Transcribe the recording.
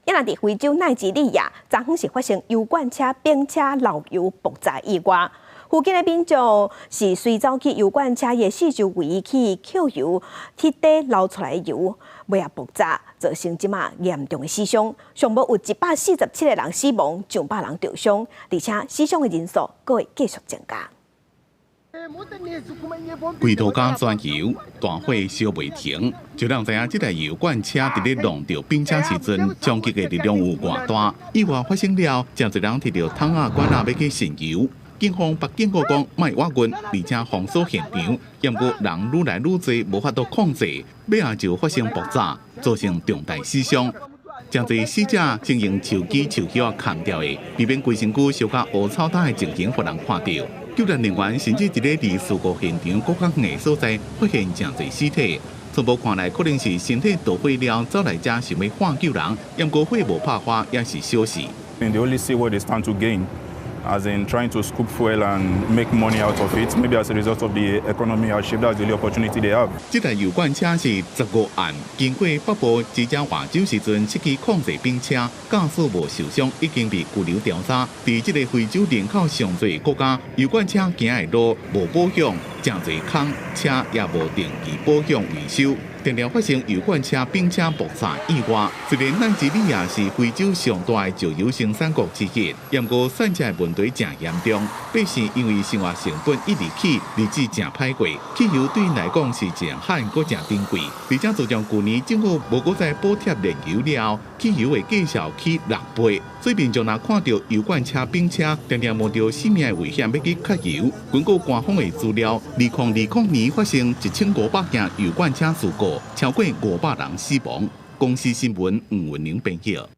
抑若佇非洲奈及利亞，昨昏是發生油罐車、冰車漏油爆炸意外。附近的民眾是隨走去油罐車的四周圍去抾油，鐵底流出來的油，尾仔爆炸，造成這馬嚴重的死傷。上無有147個人死亡，上百人受傷，而且死傷的人數閣會繼續增加。規塗跤全油，大火燒袂停，就讓知影這台油罐車佇咧弄著冰車時陣，衝擊的力量有偌大。意外發生了，誠濟人提著桶仔罐仔欲去盛油。警方北警告講，莫挖運，而且封鎖現場。毋過人愈來愈濟，無法度控制，尾仔就發生爆炸，造成重大死傷。誠濟死者先用樹枝、樹葉崁著的，避免規身軀燒甲烏臭焦的情形，予人看著。救援人員甚至佇咧離事故現場閣較遠的所在，發現誠濟屍體。初步看來，可能是身體著火了，走來遮想欲喊救人，毋過火無拍花，也是小事。 They only see what they stand to gain, as in trying to scoop fuel and make money out of it. Maybe as a result of the economy hardship, that's the only opportunity they have. 這台油罐車是15案，經過北部芝加華州時陣失去控制冰車，駕駛無受傷，已經被拘留調查。佇這個非洲人口上濟國家，油罐車行的路無保養，誠濟空車也無定期保養維修。定定發生油罐車、冰車爆炸意外。雖然奈及利亞是非洲上大的石油生產國之一，毋過散赤的問題誠嚴重。百姓因為生活成本一直起，日子誠歹過。汽油對𪜶來講是誠罕，閣誠珍貴。而且自從舊年政府無閣再補貼燃油了，汽油的價數起6倍。所以民眾若看著油罐車、冰車，定定冒著性命的危險欲去抾油。根據官方的資料，2020年發生1500件油罐車事故，超過500人死亡。公視新聞吳文玲編譯。